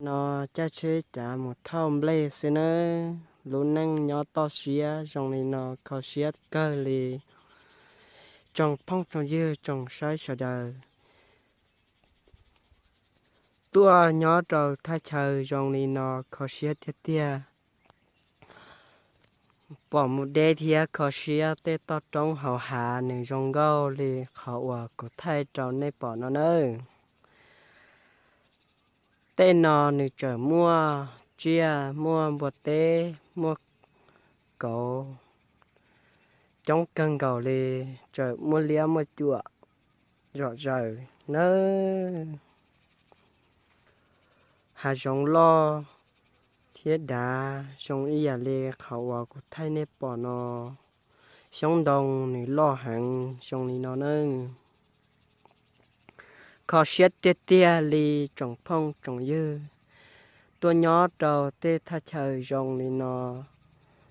no caij tsheb cav mus thauj nplej xwb nawb. Lub neej nyob toj siab zoo li no kho siab kawg li. Tsoom phooj tsoom ywg tsoom saib sawv daws, tuaj nyob rau thaj chaw zoo li no kho siab tiag tiag. Pom mus deb thiab kho siab, tej toj roob hauv hav nws zoo nkauj li qhov uas kuv thaij rau nej pom no nawb. Tej no nws tseem muaj tsiaj, muaj npua teb, muaj kauv coob kawg nkaus li, tseem muaj liab muaj cuam zom zaws nawb. Hav zoov loj thiab dav zoo ib yam li qhov uas kuv thaij nej pom no. Xyoob ntoo nws loj heev zoo li no nawb. Kho siab tiag tiag li tsoom phooj tsoom ywg, tuaj nyob rau tej thaj chaw zoo li no,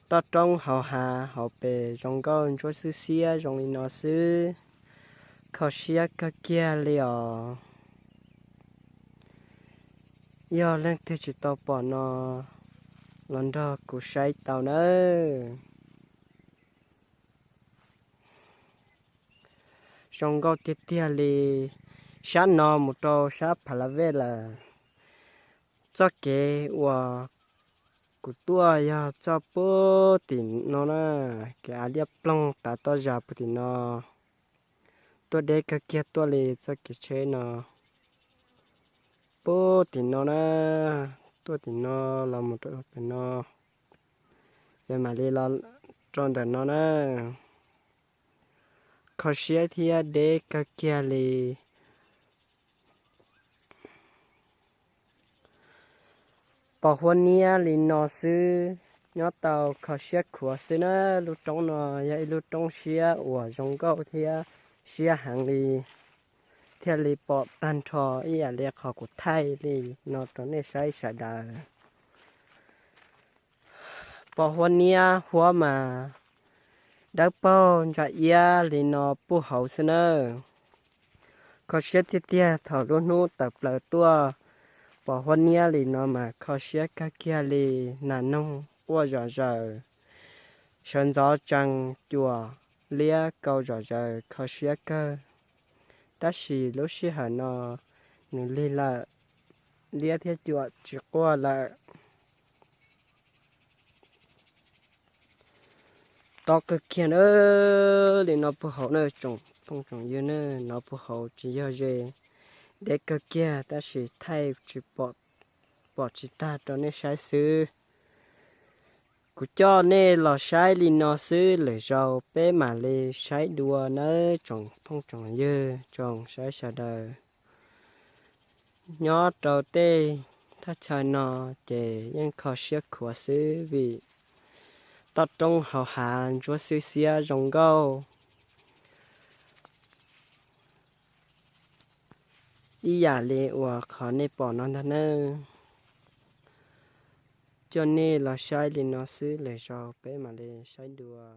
toj roob hauv hav hauv pes zoo nkauj ntsuab xwb xiab zoo li no xwb, kho siab kawg kiag li os. Yog leej twg tsis tau pom no, los nrog kuv saib tau nawb. Zoo nkauj tiag tiag li. Sab no mus rau sab Pha La Vej lawm. Txoj kev uas kuv tuaj yog txoj puag tim no na, kev av liab ploog tav toj zas puag tim no. Tuaj deb kawg kiag tuaj li txoj kev tsheb no. Puag tim no na, tuaj tim no los mus rau tim no, ces mam li los rau ntawm no na. Kho siab thiab deb kawg kiag li. Pom huab niab li no xwb, nyob tau kho siab khuav xwb na. Lub roob no yog ib lub roob siab uas zoo nkauj thiab siab heev li, thiaj li pom tag nrho ib yam li qhov kuv thaij li no rau nej saib sawv daws. Pom huab niab huab mas dawb paug ntsa iab li no puag hauv xwb nawb. Kho siab tiag tiag thaum lub hnub tawm plaws tuaj, pom huab niab li no mas kho siab kawg kiag li. Nas noog quaj zom zaws, sawv ntxov tsees cuam liab kau zom zaws kho siab kawg. Tab sis lub sij hawm no nws lig lawm, liab thiab cuam tsis quaj lawm. Tob kawg kiag na, li no puag hauv na tsoom phooj tsoom ywg na, no puag hauv tsis yog ze, deb kawg kiag tab sis thaij tsis pom, pom tsis tag rau nej saib xwb. Kuv coj nej los saib li no xwb, lwm zaus peb mam li saib dua nawb tsoom phooj tsoom ywg tsoom saib sawv daws. Nyob rau tej thaj chaw no ces yeej kho siab khuav xwb vim toj roob hauv hav ntsuab xwb xiab zoo nkauj ib yam li uas qhov nej pom no ntag nawb. Coj nej los saib li no xwb, lwm zaus peb mam li saib dua.